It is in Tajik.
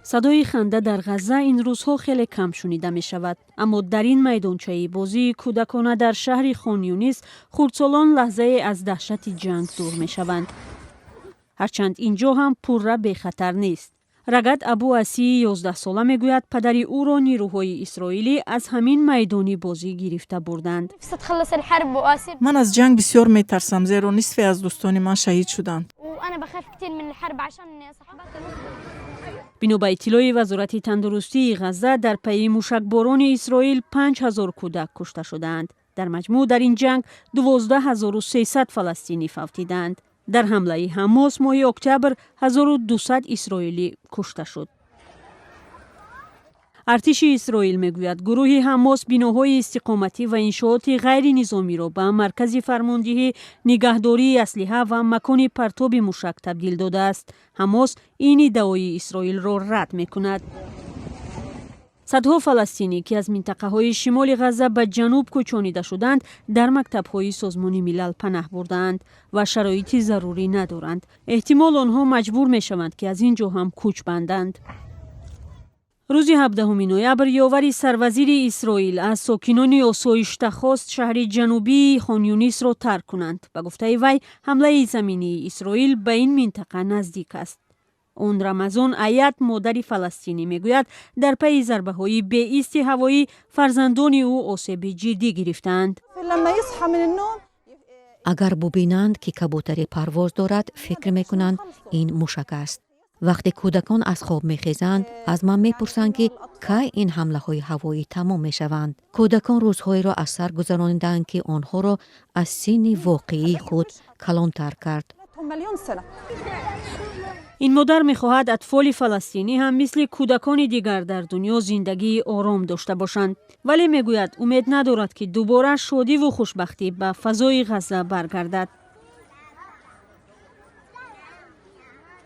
Садои ханда дар Ғазза ин рӯзҳо хеле кам шунида мешавад, аммо дар ин майдончаи бозии кӯдакона дар шаҳри Хон Юнис хурдсолон лаҳзае аз даҳшати ҷанг дур мешаванд. Ҳарчанд ин ҷо ҳам пурра бехатар нест. Рагат Абу Асии 11сола мегӯяд, падари ӯро нирӯҳои исроилӣ аз ҳамин майдони бозӣ гирифта бурданд. Ман аз ҷанг бисёр метарсам, зеро нисфе аз дӯстони ман шаҳид шуданд. Бино ба иттилои Вазорати тандурустии Ғазза, дар пайи мушакборони Исроил 5000 кӯдак кушта шудаанд. Дар маҷмӯъ дар ин ҷанг 12 300 фаластинӣ фавтидаанд. Дар ҳамлаи Ҳамос моҳи октябр 1200 исроилӣ кушта шуд. Артиши Исроил мегӯяд, гурӯҳи Ҳамос биноҳои истиқоматӣ ва иншооти ғайринизомиро ба маркази фармондиҳӣ, нигаҳдории аслиҳа ва макони партоби мушак табдил додааст. Ҳамос ин иддаои Исроилро рад мекунад. Садҳо фаластинӣ, ки аз минтақаҳои шимоли Ғазза ба ҷануб кӯчонида шуданд, дар мактабҳои Созмони Милал панаҳ бурдаанд ва шароити зарурӣ надоранд. Эҳтимол, онҳо маҷбур мешаванд, ки аз ин ҷо ҳам кӯч банданд. Рӯзи 17 ноябр ёвари сарвазири Исроил аз сокинони осоишта хост, шаҳри ҷанубии Хонюнисро тарк кунанд. Ба гуфтаи вай, ҳамлаи заминии Исроил ба ин минтақа наздик аст. Он Рамазон Аят, модари фаластинӣ, мегӯяд, дар пайи зарбаҳои беисти ҳавоӣ фарзандони ӯ осеби ҷиддӣ гирифтаанд. Агар бубинанд, ки кабутаре парвоз дорад, фикр мекунанд, ин мушак аст. Вақте кӯдакон аз хоб мехезанд, аз ман мепурсанд, ки кай ин ҳамлаҳои ҳавоӣ тамом мешаванд. Кӯдакон рӯзҳоеро аз сар гузаронидаанд, ки онҳоро аз синни воқеии худ калонтар кард. Ин модар мехоҳад, атфоли фаластинӣ ҳам мисли кӯдакони дигар дар дунё зиндагии ором дошта бошанд, вале мегӯяд, умед надорад, ки дубора шодиву хушбахтӣ ба фазои Ғазза баргардад.